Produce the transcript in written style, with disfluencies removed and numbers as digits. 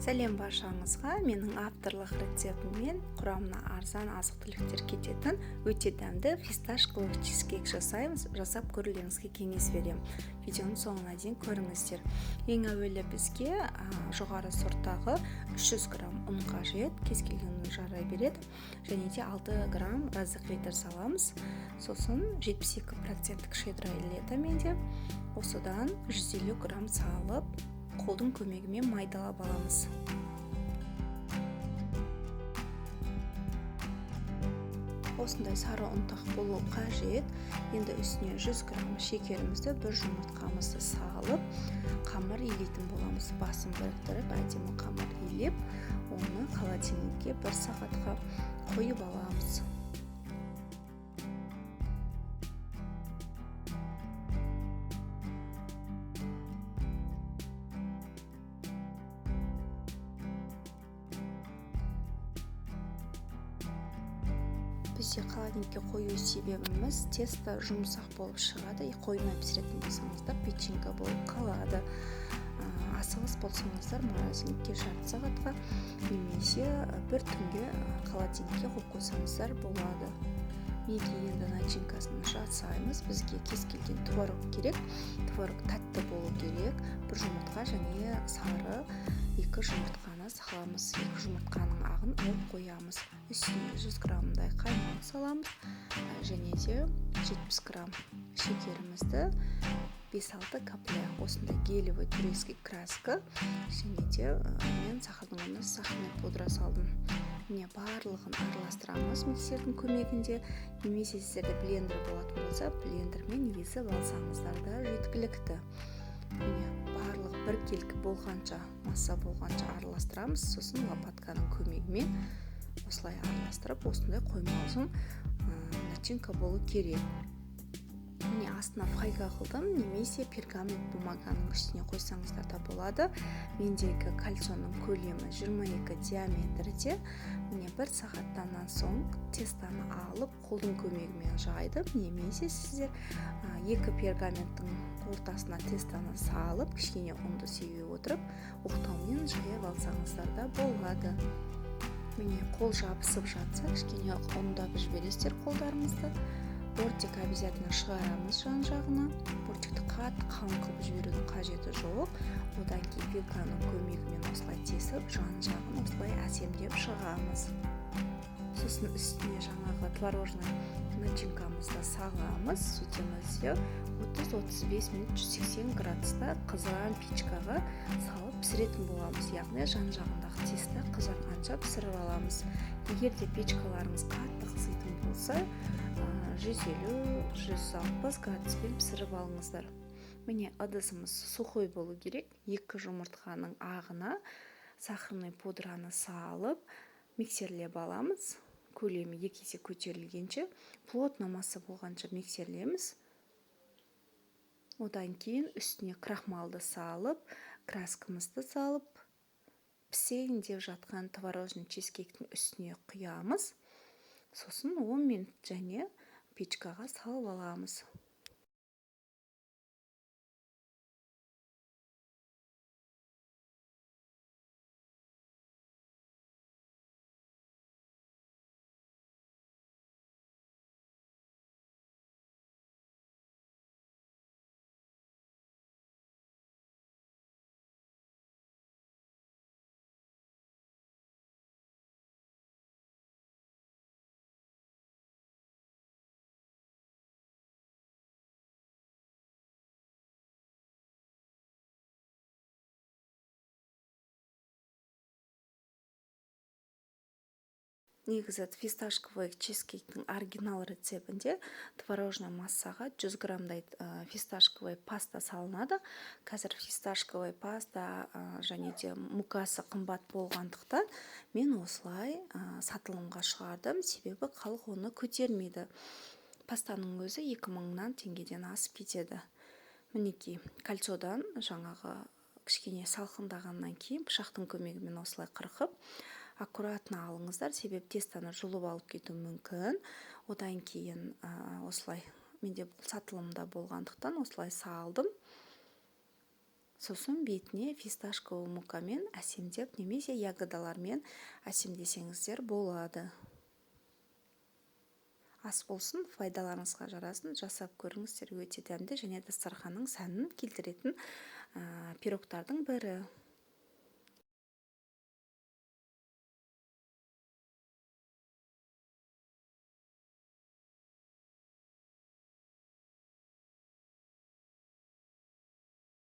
Сәлем баршаңызға! Менің авторлық рецептіммен құрамына арзан азық-түліктер кететін өте дәмді фисташковый чизкейк жасаймыз. Жасап көрулеріңізге кеңес беремін. Видеоның соңына дейін көріңіздер. Ең әуелі бізге жоғары сорттағы 300 грамм ұн қажет, кез келген ұн жарай береді. Және де 6 грамм разрыхлитель саламыз. Сосын 72%-тік щедрая лето менде. Осыдан 150 грамм салып, қолдың көмегімен майдалап аламыз. Осындай сары ұнтақ болу қажет. Енді үстіне 100 грамм шекерімізді, бір жұмыртқамызды салып, қамыр илейтін боламыз. Басын біріктіріп, әдемі қамыр илеп, оны холодильникке 1 сағатқа қойып аламыз. Бізде холодильникке қою себебіміз тесто жұмсақ болып шығады. Қоймай пісіретін болсаңыздар, печенька болып қалады. Асығыс болсаңыздар, морозильникке жарты сағатқа немесе бір түнге холодильникке қойып қойсаңыздар болады. Мінекей, енді начинкасын жасаймыз. Бізге кез келген творог керек. Творог тәтті болу керек. Бір жұмыртқа және сары 2 жұмыртқаны саламыз. 2 жұмыртқаның ағын алып қоямыз. Үстіне 100 граммдай қаймақ саламыз және де 70 грамм шекерімізді, 5-6 капля осындай гелевый турецкий краска және де мен сахардың орнына сахарный пудра салдым. Міне, барлығын араластырамыз миксердің көмегінде, немесе сіздерде блендер болатын болса, блендермен езіп алсаңыздар да жеткілікті. Міне, барлығы біркелкі болғанша, масса болғанша араластырамыз. Сосын лопатканың көмегімен осылай араластырып, осындай қоймалжың начинка болу керек. Міне, астына фольга қылдым, немесе пергамент бумаганың үстіне қойсаңыздар да болады. Мендегі кальцоның көлемі 22 диаметрде. Міне, 1 сағаттан соң тестаны алып, қолдың көмегімен жайдым, немесе сіздер 2 пергаменттің ортасына тестаны салып, кішкене ұнды себе отырып, оқтаумен жайып алсаңыздар да болады. Міне, қол жабысып жатса, кішкене ұндап жібересіздер қолдарыңызды. Бортик обязательно шығарамыз жан-жағына. Бортикті қатты қалың қылып жіберудің қажеті жоқ. Одан кейін вилканың көмегімен осылай тесіп, жан-жағын осылай әсемдеп шығамыз. Сосын үстіне жаңағы творожный начинкамызды саламыз. Сөйтеміз де 30-35 минут 180 градуста қызған печкаға салып пісіретін боламыз. Яғни жан-жағындағы тесті қызарғанша пісіріп аламыз. Егер де печкаларыңыз қатты қызитын болса, 150-160 градуспен пісіріп алыңыздар. Міне, ыдысымыз сухой болу керек. 2 жұмыртқаның ағына сахарный пудраны салып, миксерлеп аламыз. Көлемі 2 есе көтерілгенше, плотно масса болғанша миксерлейміз. Одан кейін үстіне крахмалды салып, краскамызды салып, пісейін деп жатқан творожный чизкейктің үстіне құямыз. Сосын 10 минут және печкаға салып аламыз. Негізі фисташковый чизкейктің оригинал рецептінде творожный массаға 100 граммдай фисташковый паста салынады. Қазір фисташковый паста және де мукасы қымбат болғандықтан мен осылай сатылымға шығардым, себебі халық оны көтермейді. Пастаның өзі екі мыңнан теңгеден асып кетеді. Мінекей, кольцодан жаңағы кішкене салқындағаннан кейін пышақтың көмегімен осылай қырқып, аккуратно алыңыздар, себебі тестаны жұлып алып кетуі мүмкін. Одан кейін осылай менде бұл сатылымда болғандықтан осылай салдым. Сосын бетіне фисташковый мукамен әсемдеп немесе ягодалармен әсемдесеңіздер болады. Ас болсын, пайдаларыңызға жарасын, жасап көріңіздер. Өте дәмді және дастарханның сәнін келтіретін пирогтардың бірі.